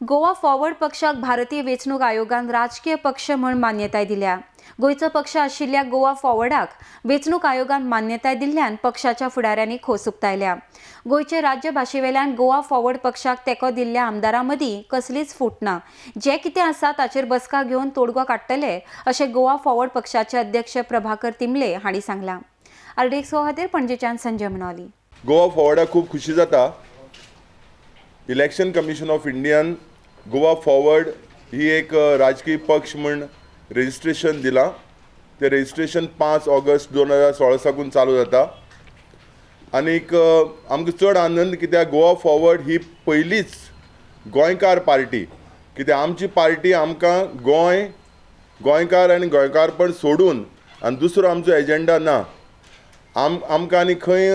Goa forward पक्षाक भारतीय वेंचणूक आयोगान राजकीय पक्ष म्हूण मान्यताय दिल्या. गोंयचो पक्ष आशिल्ल्या गोवा फॉरवर्डाक वेंचणूक आयोगान मान्यताय दिल्ल्यान पक्षाच्या फुडाऱ्यांनी खोस उक्तायल्या. गोंयचे राज्य भाशेवेल्यान गोवा फॉरवर्ड पक्षाक तेंको दिल्ल्या आमदारां मदीं कसलीच फूट ना. जें कितें आसा ताचेर बसका घेवन तोडगो काडटले अशें गोवा फॉरवर्ड पक्षाचे अध्यक्ष प्रभाकर तिंबले हांणी सांगलां. आरडीएक्स खातीर पणजेच्यान संजय मनोली. गोवा फॉरवर्डाक खूब खुशी जाता. इलेक्शन कमिशन ऑफ इंडियान गोवा फॉरवर्ड ही एक राजकीय पक्ष म्हूण रजिस्ट्रेशन दिलां. तें रजिस्ट्रेशन 5 ऑगस्ट 2016 साकून चालू जाता. आनीक आमकां चड आनंद कित्याक गोवा फॉरवर्ड ही पयलीच गोंयकार पार्टी. कित्याक आमची पार्टी आमकां गोंय, गोंयकार आनी गोंयकारपण सोडून आनी दुसरो आमचो एजेंडा ना. आमकां आनी खंय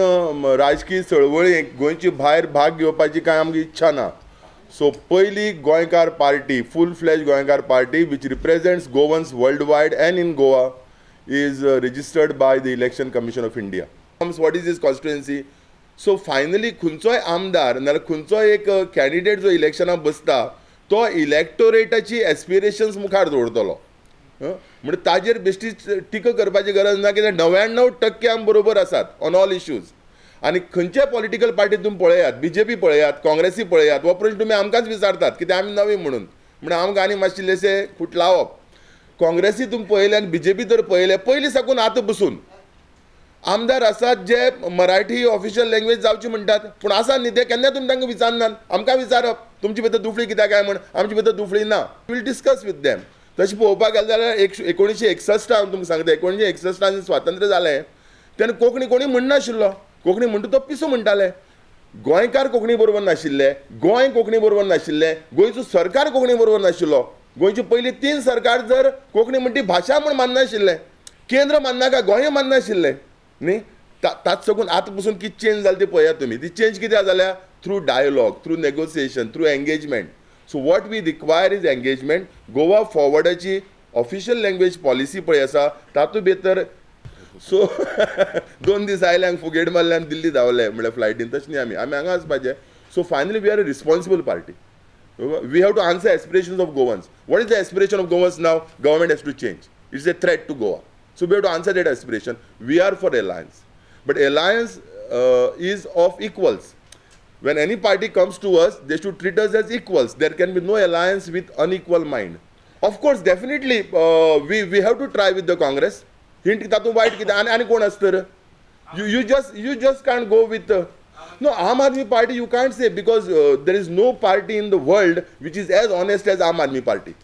राजकीय चळवळीक गोंयची भायर भाग घेवपाची कांय आमकां इच्छा ना. सो पयली गोंयकार पार्टी, फूल फ्लॅज गोंयकार party which represents Goans world wide and in Goa is registered by the Election Commission of India. What is this constituency? So finally खंयचोय आमदार नाजाल्यार खंयचोय एक कॅन्डिडेट जो इलेक्शनाक बसता तो इलेक्टोरेटाची एस्पिरेशन्स मुखार दवरतलो. म्हणजे ताजेर बेश्टी टिका करपाची गरज ना, कित्याक 99% आमी बरोबर आसात ऑन ऑल इश्यूज. आनी खंयच्याय पॉलिटिकल पार्टी तुमी पळयात, बीजेपी पळयात, काँग्रेसी पळयात, हो प्रश्न तुमी आमकांच विचारतात कित्याक आमी नवी म्हणून, म्हणून आमकां आनी मातशें इल्लेशें फुटलावप. काँग्रेसी तुमी पळयले आनी बीजेपी तर पळयले, पयलीं साकून आतां बसून आमदार आसात जे मराठी ऑफिशियल लँग्वेज जावची म्हणटात, पूण आसा न्ही ते केन्ना तुमी तांकां विचारनात. आमकां विचारप तुमची भितर दुफळी कित्याक काय म्हण, आमची भितर दुफळी ना. Will discuss with them. तशें पळोवपाक गेलें जाल्यार 1961 हांव तुमकां सांगता, 1961 स्वातंत्र्य जालें तेन्ना कोंकणी कोणी म्हणनाशिल्लो. कोंकणी म्हणटा तो पिसो म्हणटाले. गोंयकार कोंकणी बरोबर नाशिल्ले, गोंय कोंकणी बरोबर नाशिल्लें, गोंयचो सरकार कोंकणी बरोबर नाशिल्लो. गोंयची पयली 3 सरकार जर कोंकणी म्हणटी भाशा म्हूण माननाशिल्लें, केंद्र माननाका, गोंय माननाशिल्लें न्ही. ताच साकून आतां पसून कितें चेंज जाली ती पळयात तुमी. ती चेंज कित्याक जाल्या? Through dialogue, through negotiation, through engagement. So what we require is engagement. Goa फॉरवर्डाची official language policy पळय आसा तातूंत भितर. सो 2 दीस आयले हांगा फुगेट मारले आनी दिल्ली धांवले म्हळ्यार फ्लायटीन. तशें न्ही, आमी आमी हांगा वचपाचें. So finally we are a responsible party. We have to answer aspirations of Goans. What is the aspiration of Goans now? Government has to change. It's a threat to Goa. So we have to answer that aspiration. We are for alliance, but alliance is of equals. When any party comes to us, they should treat us as equals. There can be no alliance with unequal mind. Of course, definitely, we have to try with the Congress. Hint तातूंत वायट कितें आनी आनी कोण आसता तर? You just can't go with no Aam Aadmi Party. You can't say, because there is no party in the world which is as honest as Aam Aadmi Party.